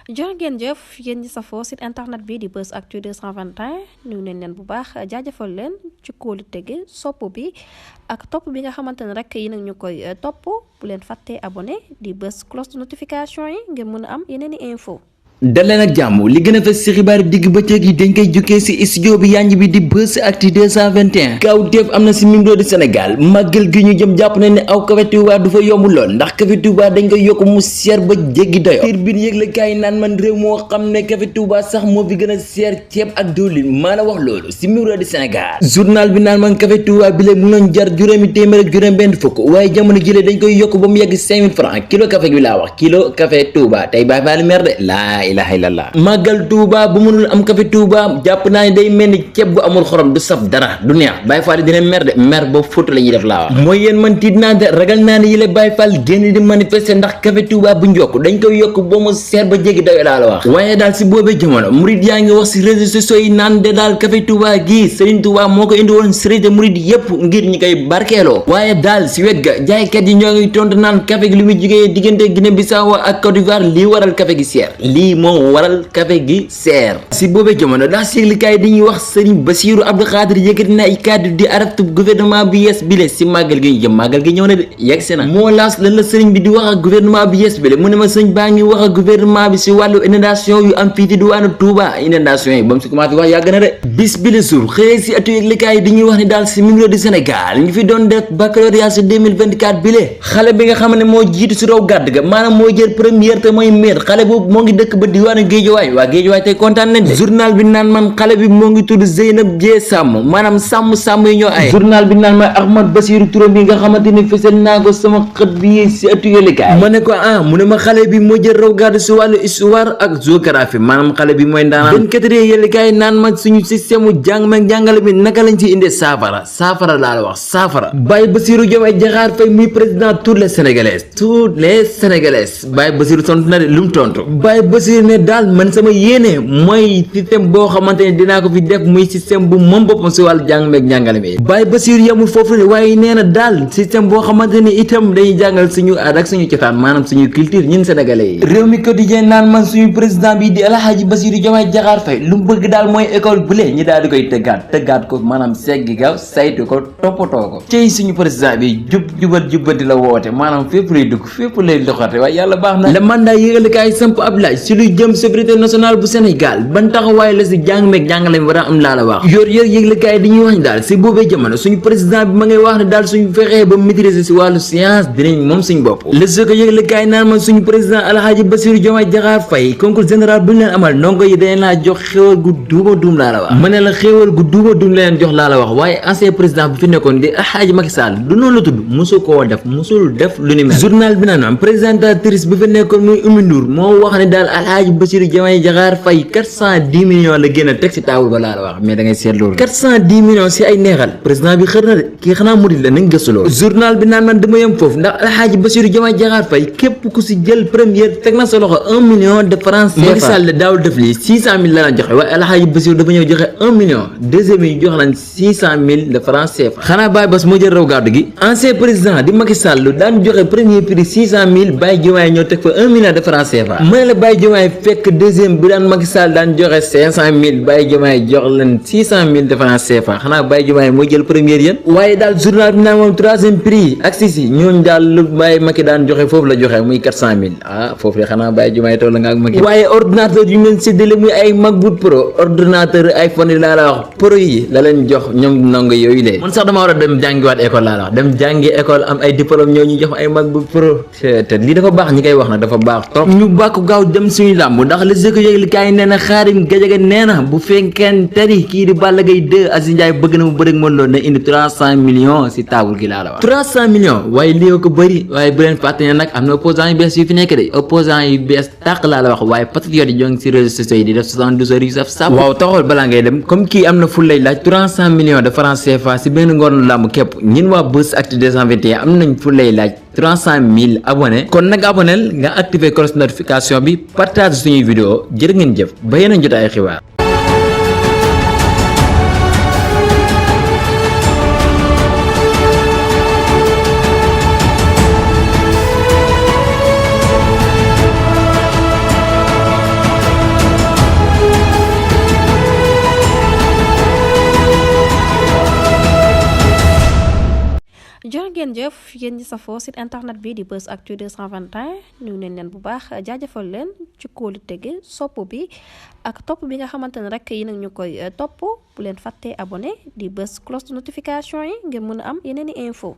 jërë ngeen jëf yéen ñi safoo site internet bi di Buzz Actu 221 nuyu nañ leen bu baax jaajëfal leen ci kóolu tege sopp bi ak topp bi nga xamante ne rek yi nag ñu koy topp bu leen fàttee abonné di bës cloche de notification yi ngir mën a am yeneen i info dal leen ak jàmm li gën a fës ci xibaar digg bëccëg yi dañ koy jukkee ci studio bi yanj bi di Buzz Actu 221 kawteef am na ci mim réew di Sénégal màggal gi ñu jëm jàpp nañ ne aw café Touba du fa yomb lool ndax café Touba dañ koy yokk mu seer ba jéggi dayo piir biir yëgle kaay naan man réew moo xam ne café Touba sax moo fi gën a seer ceeb ak diwlin maa la wax loolu ci mim réew di Sénégal journal bi naan man café Touba bi lee mu noon jar juróomi téeméer ak juróom benn fukk waaye jamono jëlee dañ koy yokk ba mu yegg 5000 francs kilo café bi laa wax kilo café Touba tey bàyyi faali mer de ilaha illallah màggal Touba bu mënul am café Touba jàpp naa ne day mel ni ceeb bu amul xorom du saf dara du neex Baye Fall dina mer de mer ba foto la ñuy def laa wax mooy yéen man tiit naa de ragal naa ne yële Baye Fall génn di manifester ndax café Touba bu njokk dañ koy yokk ba mu seer ba jéggi dayo laa la wax waaye daal si boobee jamono murid yaa ngi wax si réseaux sociaux yi naan de daal café Touba gii Serigne Touba moo ko indi woon sérité murid yépp ngir ñi koy barkeeloo waaye daal si wet ga jaaykat yi ñoo ngi tontu naan café gi li muy jugee diggante Guinée Bissau ak Côte d'Ivoire lii waral café gi seer lii moo waral café gi seer si boobee jamono daa siglikaay dañuy wax Serigne Bassirou Abdou Khadre yëkkati na ay kàddu di araftu gouvernement bi yees bi le si màggal gi ñu jëm màggal gi ñëw na de yegg si na moo laas lan la Serigne bi di wax ak gouvernement bi yees bi le mu ne ma sëñ baa ngi wax ak gouvernement bi si wàllu inondation yu am fii ci diwaanu Touba inondation yi ba mu si commencé wax yàgg na de bis bi le suur xëyee si atu yëglikaay dañuy wax ni daal si mim réew di Sénégal ñu fi doon def baccalauréat si 2024 bi le xale bi nga xam ne moo jiitu si raw gàdd ga maanaam moo jël première te mooy maire xale boobu moo ngi dëkk ba diwaanu Géejawaay waa Géejawaay tey kontaan nañ de journal bi naan man xale bi moo ngi tudd Zeynab Jee Sàmm maanaam sàmm yi ñoo ay journal bi naan man Ahmad Bassirou Touré bi nga xamante ni fësal naa ko sama xët bi si atu yëglekaay ma ne ko mu ne ma xale bi moo jël raw gàddu si wàllu histoire ak géographie maanaam xale bi mooy ndaanaan 24 heures yëglekaay naan ma suñu système u jàng meeg jàngale bi naka lañ ci indee saafara laa la wax saafara Baye Bassirou Diomaye Diakhar Faye muy président toutes les sénégalaises Baye Bassirou tontu na de lu mu tontu Baye Bassirou ne daal man sama yéene mooy système boo xamante ne dinaa ko fi def muy système bu moom boppam si wàllu jàng meeg njàngale mi Baye Bassirou yamul foofu ne waaye nee na daal système boo xamante ne itam dañuy jàngal suñu aada ak suñu cosaan maanaam suñu culture ñun sénégalais yi réew mi quotidien naan man suñu président bi di El Hadji Bassirou Diomaye Diakhar Faye lu mu bëgg daal mooy école bu lee ñi daal di koy tëggaat ko maanaam seggi gaaw saytu ko toppatoo ko cey suñu président bi jubbanti la woote maanaam fépp lay dugg fépp lay doxate waaye yàlla baax na le mandat yëgalikaay samp ab laaj si luy jëm sécurité nationale bu Sénégal ban taxawaay la si jàng meeg jàngale mi war a am laa la wax yor yëglekaay dañuy wax ni daal si boobee jamono suñu président bi ma ngay wax ne daal suñu fexee ba maîtriser si wàllu science dinañ moom suñu bopp le soo ko yëglekaay naan man suñu président Alhaji Bassirou Diomaye Diakhar Faye concours général bu ñu leen amal ndongo yi dañ laa jox xéwal gu duuma duum laa la wax ma ne la xéwal gu duuma duum la leen jox laa la wax waaye ancien président bi fi nekkoon di Alhaji Macky Sall du noonu la tudd musul def lu ni mel journal bi naan présentatrice bi fi nekkoon muy Oumy Ndour moo wax ne daal Alhaji Bassirou Diomaye Diakhar Faye 410 millions la génn teg si taawul ba laa la wax mais da ngay seet loolu 410 millions si ay neexal président bi xër na de kii xanaa murid la nañ gëstu loolu journal bi naan man dama yem foofu ndax Alhaji Bassirou Diomaye Diakhar Faye képp ku si jël première teg na sa loxo 1 million de francs CFA Macky Sall daawul def lii 600 000 la joxe waaye Alhaji Bassirou dafa ñëw joxe 1 million deuxième yi jox lañ 600 000 de francs CFA xanaa Baye Bass moo jël raw gàddu gi ancien président di Macky Sall daan joxe premier prix 600 000 Baye Diomaye ñëw teg fa 1 million de francs CFA ma ne la Baye Diomaye fekk deuxième bi daan Macky Sall daan joxe 500 000 Baye Diomaye jox leen 600 000 de francs CFA xanaa Baye Diomaye moo jël première yéen waaye daal journal bi naan moom troisième prix ak si ñooñu daal lu Baye Macky daan joxe foofu la joxe muy 400 000 foofu la xanaa Baye Diomaye toll nga ak Macky waaye ordinateur yu ñu leen séddale muy ay MacBook Pro ordinateur iPhone yi laa la wax pro yi la leen jox ñoom ndongo yooyu lee man sax dama war a dem jàngiwaat école laa la wax dem jàngi école am ay diplôme ñoo ñu jox ay MacBook Pro te lii dafa baax ñi koy wax nag dafa baax trop ñu bàkku gaaw dem suñu làmb ndax li sëko yëgli kaay nee na Khadim Gadiaga nee na bu fekkeen teri kii di Balla Gaye 2 Aziz Ndiaye bëgg na mu bëri ak Modou Lo na indi 300 millions si taabul gi laa la wax 300 millions waaye lii ko bëri waaye bu leen fàtte ne nag am na opposant yu bees yu fi nekk de opposant yu bees tàq laa la wax waaye patriote yi ñoo ngi si réseaux sociaux yi di def 72 heures yu saf saf waaw taxawal balaa ngay dem comme kii am na ful lay laaj 300 millions de francs CFA si benn ngoon làmb képp ñun waa Buzz Actu 221 am nañ ful lay laaj 300 000 abonnés kon nag abonnel nga activer cloche de notification bi partage suñuy vidéo jërë ngeen jëf ba yeneen jot ay xibaar ngeen jëf yéen ñi safoo site internet bi di Buzz Actu 221 nuyu nañ leen bu baax jaajëfal leen ci kóolu tege sopp bi ak topp bi nga xamante ne rek yi nag ñu koy topp bu leen fàttee abonné di bës cloche de notification yi ngir mën a am yeneen i info